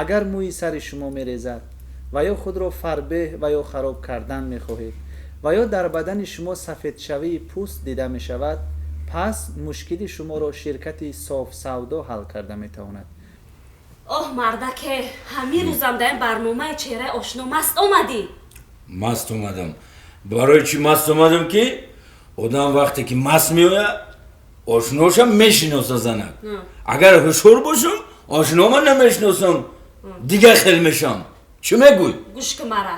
Агар мӯи сари шумо мерезад ва ё худро фарбеҳ ва ё хароб кардан мехоҳед ва ё дар бадани шумо сафедшавии пӯст дида мешавад, пас мушкили шуморо ширкати Софсавдо ҳал карда метавонад. Оҳ, мардаке, ҳамин рӯзам дар ин барномаи Чеҳраи ошно маст омадӣ. Маст омадам. Барои чӣ маст омадам? Ки одам вақте ки маст меояд, ошношам мешиноса, занак. Агар ҳушёр бошам, ошнома намешиносам, дигар хел мешам. Чӣ мегӯй? Гӯш ки мара.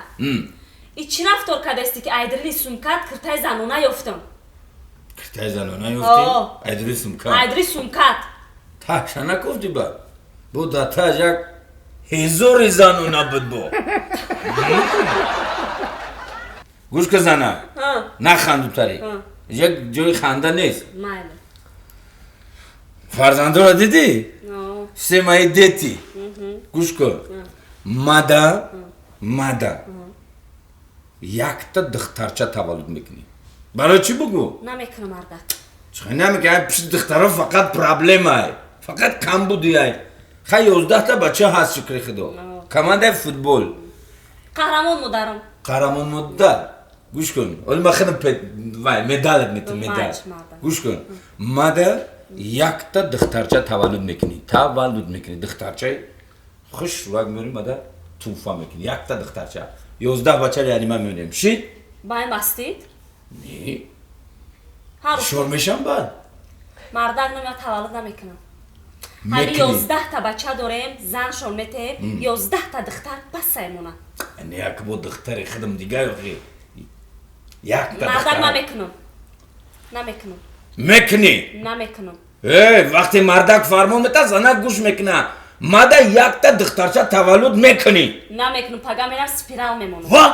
И чӣ рафтор кардасти, ки айдрини сумкат киртаи занона ёфтам? Киртаи занона ёфтӣ? О. Айдри сумка? Айдри сумкат. Таша накуфтӣ ба бо дар тааш як ҳезори занона буд бо. Гӯш ка, зана, нахандутарӣ, як ҷои ханда нест. Майли. Фарзандора дидӣ? Все мои дети. Гӯш кун, мада якта духтарча таваллуд мекунӣ. Барои чӣ, бугӯ? Намекунам, мардак. Чӣ намекунӣ? Пиши духтаро фақат проблемай, фақат камбудиай. Хай, 11-та бача ҳаст, шукри худо, командаи футбол. Қаҳрамон модарам. Қаҳрамон модар. Гӯш кун, оли ма худам вай медалат метам, медал. Гӯш кун, мада якта духтарча таваллуд мекунӣ, таваллуд мекунӣ, духтарчаи хуш вак меорӣ, мада туҳфа мекунӣ, якта духтарча. 11 бача яъни ман меорем, шид? Бай мастид? Не. Ҳар шор мешам баъд. Мардак, нома таваллуд намекунам. Ҳами Мекунӣ. 11-та бача дорем, заншон метеҳем, 11-та духтар басаймона. Не, як бо духтари худам дигар охи якта Мардак, духтар. намекунам, намекунам. Мекунӣ. Намекунам. Э, вақте мардак фармон мета, занак гӯш мекуна. Мада якта духтарча таваллуд мекунӣ. Намекунам. Пага мерам, спирал мемонам. Ва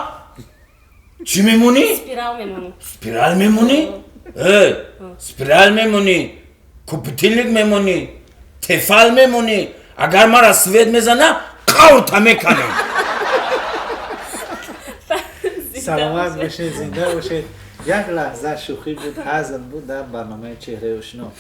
чӣ мемонӣ? Спирал мемонам. Спирал мемонӣ? Э, спирал мемонӣ, купитилик мемонӣ, Тефал мемонӣ. Агар мара свет мезана, қаврта меканам. Саломат бошед, зинда бошед. Як лаҳза шӯхӣ буд, ҳазл буд дар барномаи Чеҳраи ошно.